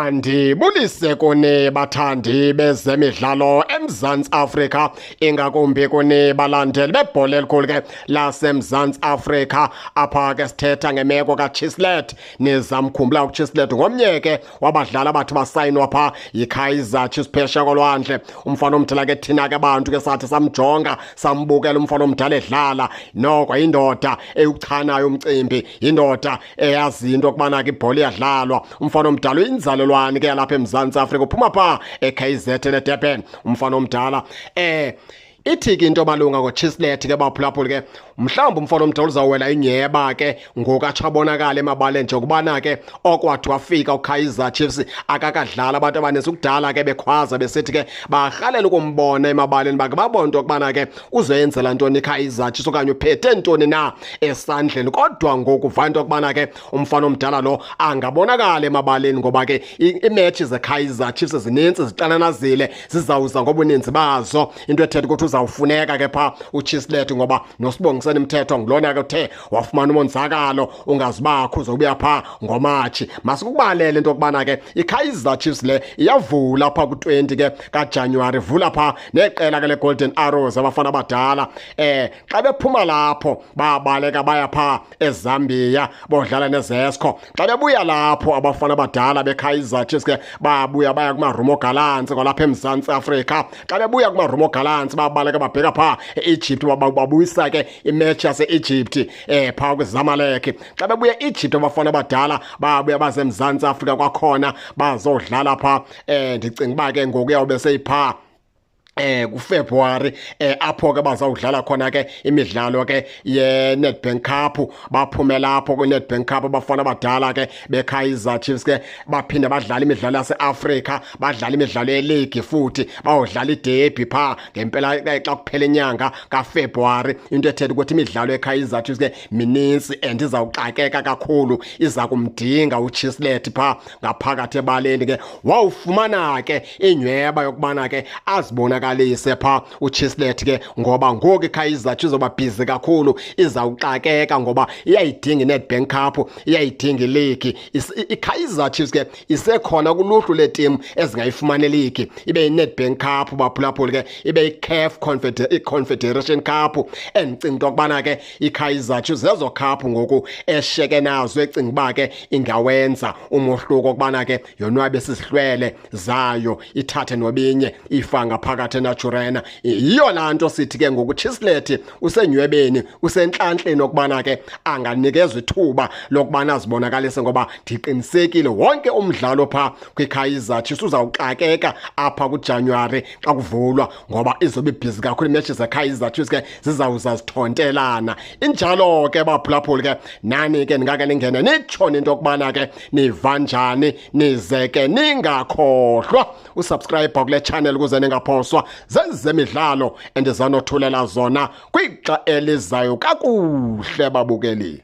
Andibulise kuni bathandi bezemidlalo eMzantsi Afrika, ingakumbi kuni balandeli bebhola elikhulu ke laseMzantsi Afrika. Apha ke sithetha ngemeko kaChislett. Nizamkhumbula uChislett, ngomnye ke wabadlali abathi basayinwa pha yiKaizer Chiefs phesheya kolwandle. Umfana omdala ke, thina ke bantu ke sathi samjonga sambukela umfana omdala edlala, noko indoda ewuchanayo umcimbi, indoda eyazi into yokubana ke ibhola iyadlalwa. Umfana omdala uyinzalelwane ke yalapha eMzantsi Afrika, uphuma pha eKZN eDurban umfana omdala. Ithi ke into malunga ngoChislett ke baphulaphuli ke, mhlawumbi umfana omdala uzawuwela inyeba ke ngoku atsho abonakala emabaleni, njengokubana ke okwathi wafika uKaizer Chiefs akakadlala. Abantu abaninzi kudala ke bekhwaza besithi ke barhalela ukumbona emabaleni, bake babone into yokubana ke uzoyenzela ntoni iKaizer Chiefs okanye uphethe ntoni na esandleni. Kodwa ngoku uva into yokubana ke umfana omdala lo angabonakala emabaleni, ngoba ke iimetshi zeKaizer Chiefs zininzi, zixananazile, zizawuza ngobuninzi bazo, into ethetha ukuthi uzawufuneka ke phaa uChislett, ngoba noSibongiseni Mthetho ngulona ke uthe wafumana umonzakalo ungazibakho, uzobuya phaa ngoMatshi. Masikubalele into yokubana ke iKaizer Chiefs le iyavula phaa ku-20 ke kaJanuwari, vula phaa neqela ke leGolden Arrows, abafana abadala. Xa bephuma lapho babaleka baya phaa eZambia bodlala neZesco. Xa bebuya lapho abafana abadala beKaizer Chiefs ke babuya baya kuMarumo Gallants kwalapha eMzantsi Afrika. Xa bebuya kuMarumo Gallants babaleka babheka phaa e-Egypt, babuyisa ke imatch yase-Egypt phaa kwiZamalek. Xa bebuya e-Egypt abafana abadala babuya baseMzantsi Afrika kwakhona bazodlala phaa, ndicinga uba ke ngoku uyawube seyiphaa kuFebruary, apho ke bazawudlala khona ke imidlalo ke ye-Nedbank Cup. Baphume lapho kwi-Nedbank Cup abafana abadala ke beKaizer Chiefs ke baphinde badlala imidlalo yase-Afrika, badlala imidlalo yeligi, futhi bayodlala iderby phaa ngempela xa kuphela inyanga kaFebruary, into ethetha ukuthi imidlalo yeKaizer Chiefs ke minintsi and izawuxakeka kakhulu, iza kumdinga uChislett phaa ngaphakathi ebaleni ke. Wawufumana ke inyweba yokubana ke azibonakalise phaa uChislett ke, ngoba ngoku iKaizer Chiefs izoba busy kakhulu, izawuxakeka ngoba iyayidinga iNedbank Cup, iyayidinga iligi. IKaizer Chiefs ke isekhona kuluhlu leetimu ezingayifumana iligi, ibe yiNedbank Cup baphulaphuli ke, ibe yiCAF i-Confederation Cup. Endicinga into yokubana ke iKaizer Chiefs zezo cup ngoku esheke nazo, ecinga uba ke ingawenza umohluko okubana ke yonwabe sizihlwele zayo, ithathe nobinye ifa ngaphakathi eNaturena. Yiyo laa nto sithi ke ngoku Chislett usenywebeni, usentlantleni okubana ke anganikezwa ithuba lokubana azibonakalise, ngoba ndiqinisekile wonke umdlalo phaa kwiKaizer Chiefs uzawuxakeka apha kuJanuwari xa kuvulwa, ngoba izobe ibhizi kakhulu, iimetshi zeKaizer Chiefs ke zizawuza zithontelana. Injalo ke baphulaphuli ke, nani ke ningake ningene nitshone into yokubana ke niva njani, nize ke ningakhohlwa usubscribe kule channel ukuze ningaphoswa zezemidlalo endizanothulela zona kwixa elizayo. Kakuhle babukeli.